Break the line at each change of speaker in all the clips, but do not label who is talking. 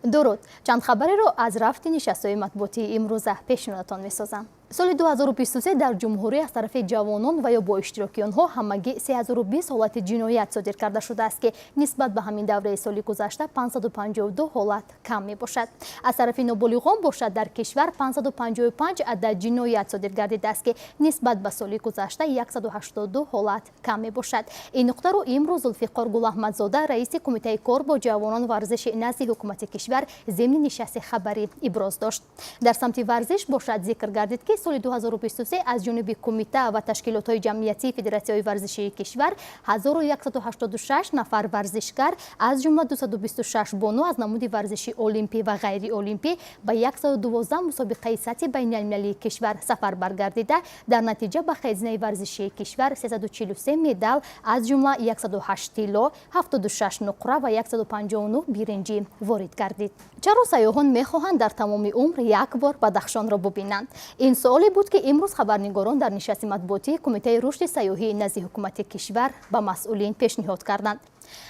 Дуруд! Чанд хабареро аз рафти нишастҳои матбуотии имрӯза пешниҳодатон месозам. Соли 2023 дар ҷумҳурӣ аз тарафи ҷавонон ва ё бо иштироки онҳо ҳамагӣ 3020 ҳолати ҷиноят содир карда шудааст, ки нисбат ба ҳамин давраи соли гузашта 552 ҳолат кам мебошад. Аз тарафи ноболиғон бошад, дар кишвар 555 адад ҷиноят содир гардидааст, ки нисбат ба соли гузашта 182 ҳолат кам мебошад. Ин нуқтаро имрӯз Зулфиқор Гулаҳмадзода, раиси Кумитаи кор бо ҷавонон, варзиши назди ҳукумати кишвар, зимни нишасти хабарӣ иброз дошт. Дар самти варзиш бошад, зикр гардид, ки соли 2023 аз ҷониби кумита ва ташкилотҳои ҷамъиятии федератсияҳои варзишии кишвар 1186 нафар варзишгар, аз ҷумла 226 бону, аз намуди варзиши олимпӣ ва ғайриолимпӣ ба 112 мусобиқаи сатҳи байналмилалии кишвар сафар баргардида, дар натиҷа ба хазинаи варзишии кишвар 343 медал, аз ҷумла 108 тилло, 76 нуқра ва 159 биринҷӣ ворид гардид. Чаро сайёҳон мехоҳанд дар тамоми умр як бор Бадахшонро бубинанд? Ин суоле буд, ки имрӯз хабарнигорон дар нишасти матбуотии Кумитаи рушди сайёҳии назди ҳукумати кишвар ба масъулин пешниҳод карданд.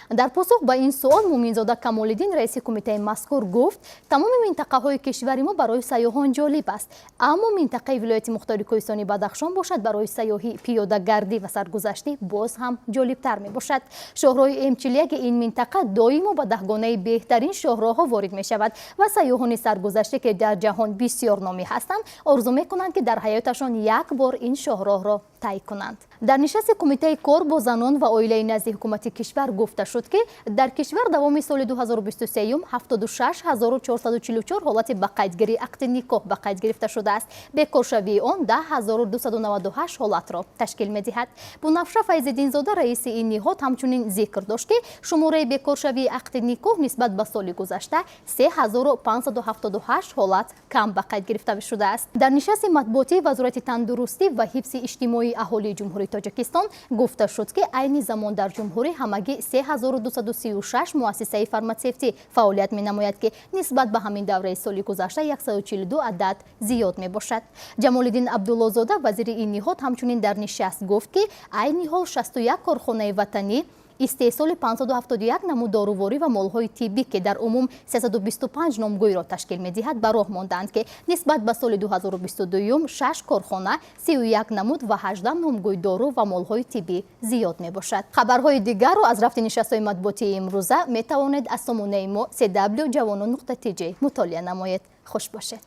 Дар посух ба ин суол Муъминзода Камолиддин, раиси кумитаи мазкур, гуфт, тамоми минтақаҳои кишвари мо барои сайёҳон ҷолиб аст, аммо минтақаи вилояти мухтори кӯҳистони Бадахшон бошад, барои сайёҳӣ, пиёдагардӣ ва саргузаштӣ боз ҳам ҷолибтар мебошад. Шоҳроҳи М41 ин минтақа доимо ба даҳгонаи беҳтарин шоҳроҳҳо ворид мешавад ва сайёҳони саргузаште, ки дар ҷаҳон бисёр номӣ ҳастанд, орзу мекунанд, ки дар ҳаёташон як бор ин шоҳроҳро тай кунанд. Дар нишасти Кумитаи кор бо занон ва оилаи назди ҳукумати кишвар гуфта шуд, ки дар кишвар давоми соли 2023 76 444 ҳолати ба қайдгирии ақди никоҳ ба қайд гирифта шудааст. Бекоршавии он 10 298 ҳолатро ташкил медиҳад. Бунафша Файзиддинзода, раиси ин ниҳод, ҳамчунин зикр дошт, ки шумораи бекоршавии ақди никоҳ нисбат ба соли гузашта 3578 ҳолат кам ба қайд гирифта шудааст. Дар нишасти матбуотии Вазорати тандурустӣ ва ҳифзи иҷтимоии аҳолии Ҷумҳурии Тоҷикистон гуфта шуд, ки айни замон дар ҷумҳурӣ ҳамагӣ 3236 муассисаи фарматсевтӣ фаъолият менамояд, ки нисбат ба ҳамин давраи соли гузашта 142 адад зиёд мебошад. Ҷамолиддин Абдуллозода, вазири ин ниҳод, ҳамчунин дар нишаст гуфт, ки айни ҳол 61 корхонаи ватанӣ истеҳсоли 571 намуд доруворӣ ва молҳои тиббӣ, ки дар умум 325 номгӯйро ташкил медиҳад, ба роҳ мондаанд, ки нисбат ба соли 2022 шаш корхона, 31 намуд ва 18 номгӯй дору ва молҳои тиббӣ зиёд мебошад. Хабарҳои дигарро аз рафти нишастҳои матбуотии имрӯза метавонед аз сомонаи мо cw ҷавонон.tj мутолиа намоед. Хуш бошед.